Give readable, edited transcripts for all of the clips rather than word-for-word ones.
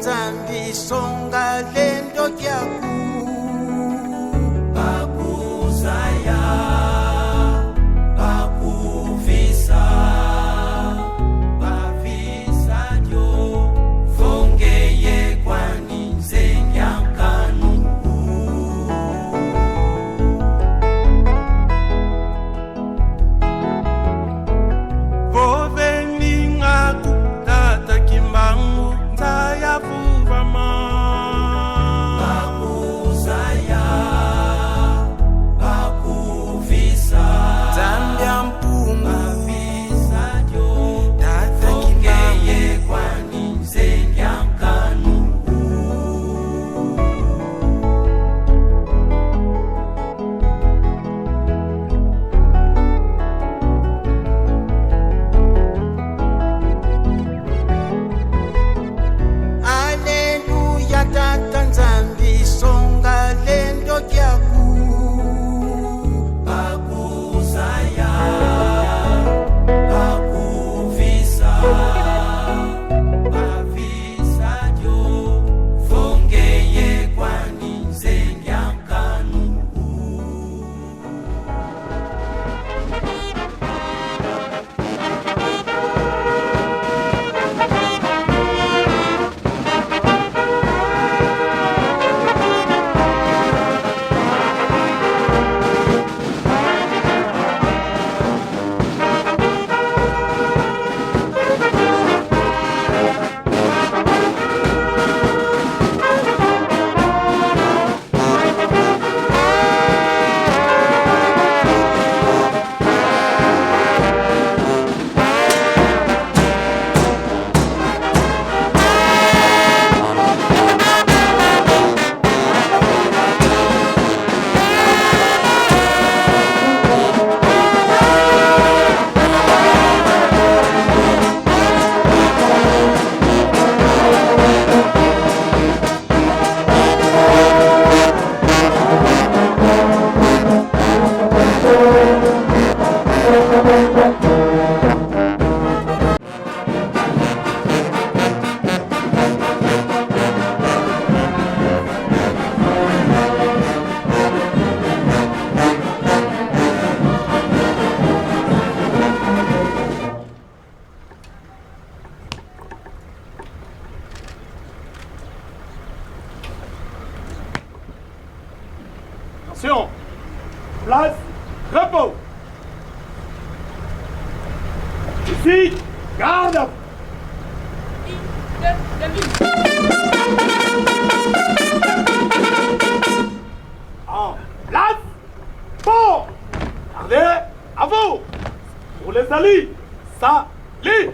Nzambi songa lendo kyaku Bakuzaya bakuvisa bavisa dio fongeye kwani nzenyankanu. Voveningaku tata kimbangu nzaya vuvama. Bakuzaya bakuvisa Zambia mpungu bavisa dio tata fongeye kimbangu kwani nzenyankanu. Aleluya tata Nzambi songa lendo kyaku Bakuzaya bakuvisa bavisa dio fongeye kwani nzenyankanu. Attention, place, repos. Ici, garde. En place, bon. Gardez à vous. Pour les saluts, salut.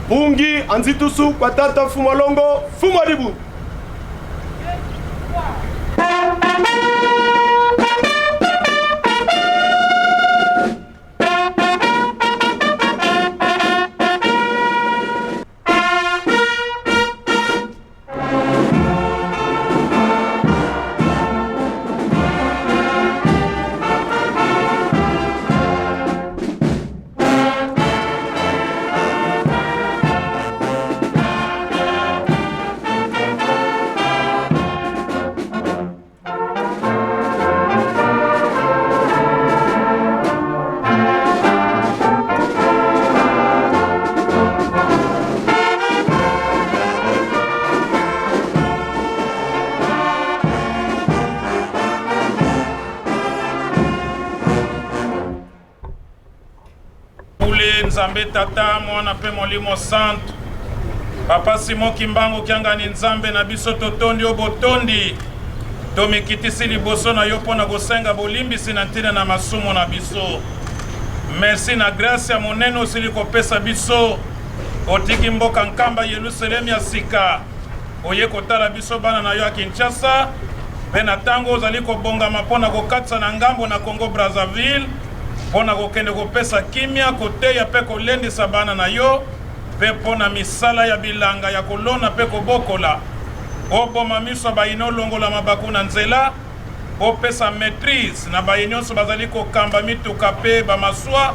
Bungi anzitusu kwa tata Fumalongo Fumadibu. Ule Nzambe Tata, Mwana mpe Molimo Santu. Papa Simon Kimbangu Kiangani, Nzambe na biso, totondi yo botondi, tomikitisi liboso na yo mpo na kosenga bolimbisi na ntina na masumu na biso. Merci na grâce ya monene osili kopesa biso. Otiki mboka Nkamba, Yelusalemi ya sika, oye kotala biso bana na yo ya Kinshasa, mpe na ntango ozali kobongama mpo na kokatisa na ngambo na Congo Brazzaville mpo na kokende kopesa kimia, koteya mpe kolendisa bana na yo, mpe mpo na misala ya bilanga ya kolona mpe kobokola. Oboma miso ya bayina, olongola mabaku na nzela. Bopesa maitrise na baye nyonso bazali kokamba mituka mpe bamaswa.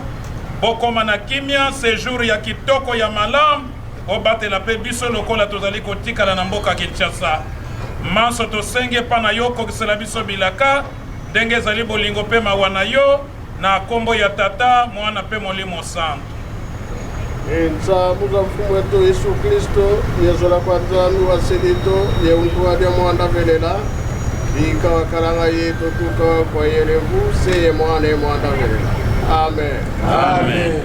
Bokoma na kimia, sejour ya kitoko ya malamu. Obatela mpe biso lokola tozali kotikala na mboka Kinshasa. Manso tosengi epa na yo, okokisela biso bilaka ndenge ezali bolingo mpe mawa na yo, na kombo ya Tata, Mwana mpe Molimo Santu. Ensa buza mfumu wetu Yesu Kristo yezola kwa Nzambi wa selito ye untu wa dia mwanda velela bika wa kalanga yetu tuka kwa yelevu seye mwana ye mwanda velela. Amen. Amen.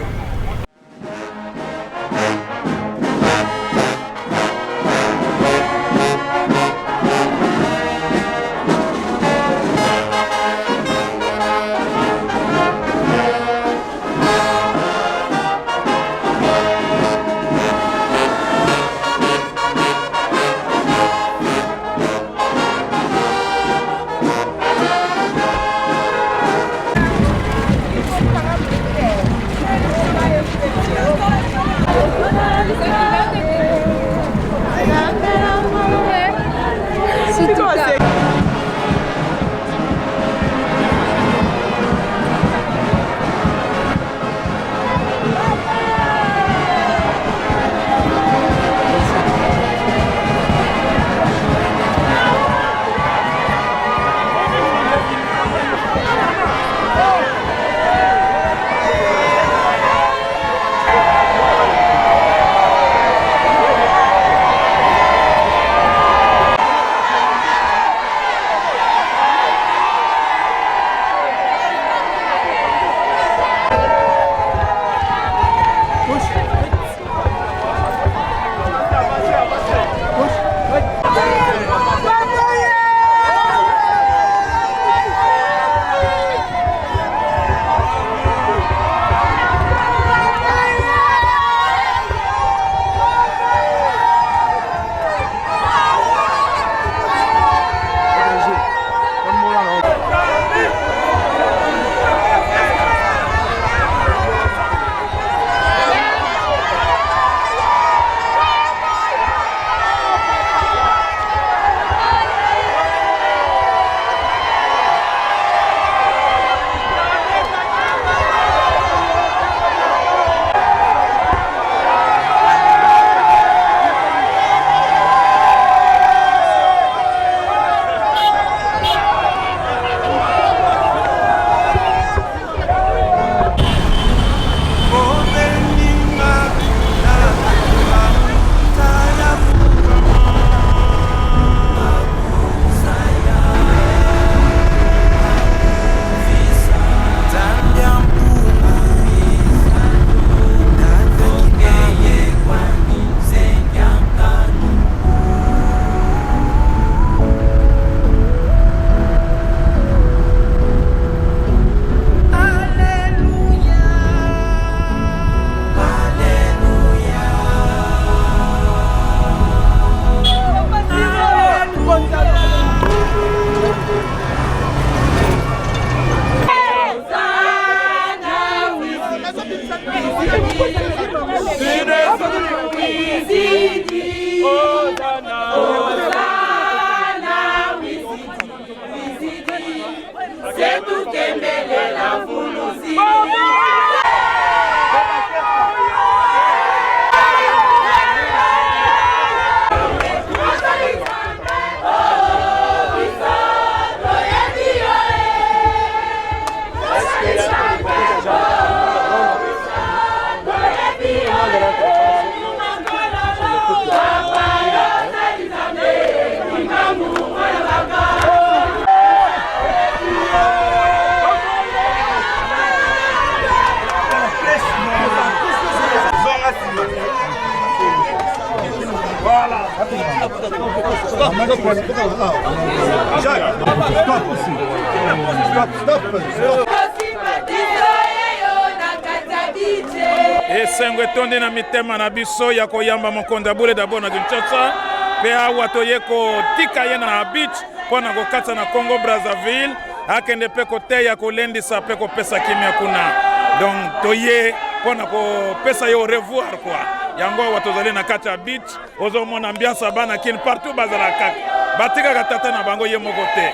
Esengo etondi na mitema na biso ya koyamba mokonzi ya bule d'abord na Kinshasa, mpe awa toye kotika ye na beach mpo na kokatisa na Congo Brazzaville, akende mpe koteya, kolendisa mpe kopesa kimia kuna. Donc toye mpo na kopesa ye au revoir quoi. Yango awa tozali na kati ya beach, ozomona ambiance ya bana kin partout bazala kaka, batikaka tata na bango ye moko te.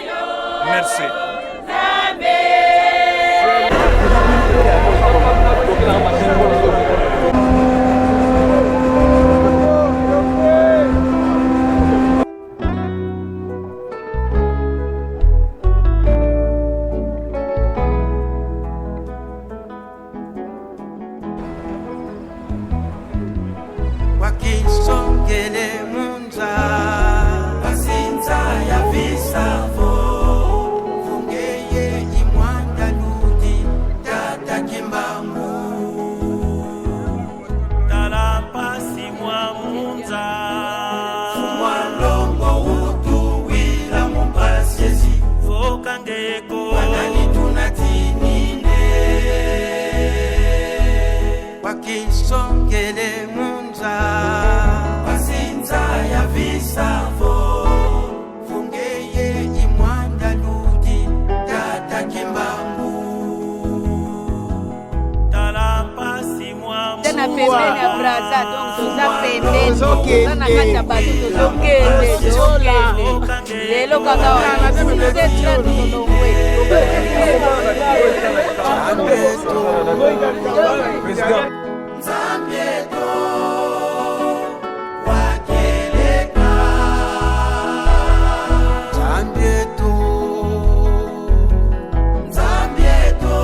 Merci. Wakisongele munza Basinza ya visavo Fungeye imwanda ludi Tata Kimbangu Tala mpasi mwa munza Mwalongo utuwila mumpasiezi Fokangeko Wanani tunatinine Wakisongele munza Basinza ya visavo Fungeye imwanda ludi Tata Kimbangu Tala mpasi mwa toza na pembeni ya braza donc toza pembeni toza na kati ya bato tozokende tozokende lelo kaka 6h30 tolongwe. Nzambieto wakeleka Nzambieto Nzambieto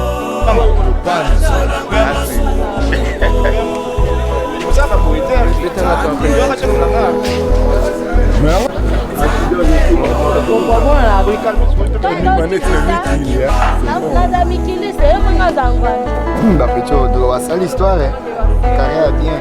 Naza mikiliste yo moko azangwa. Bapetit oyo basali histoire carrière bien.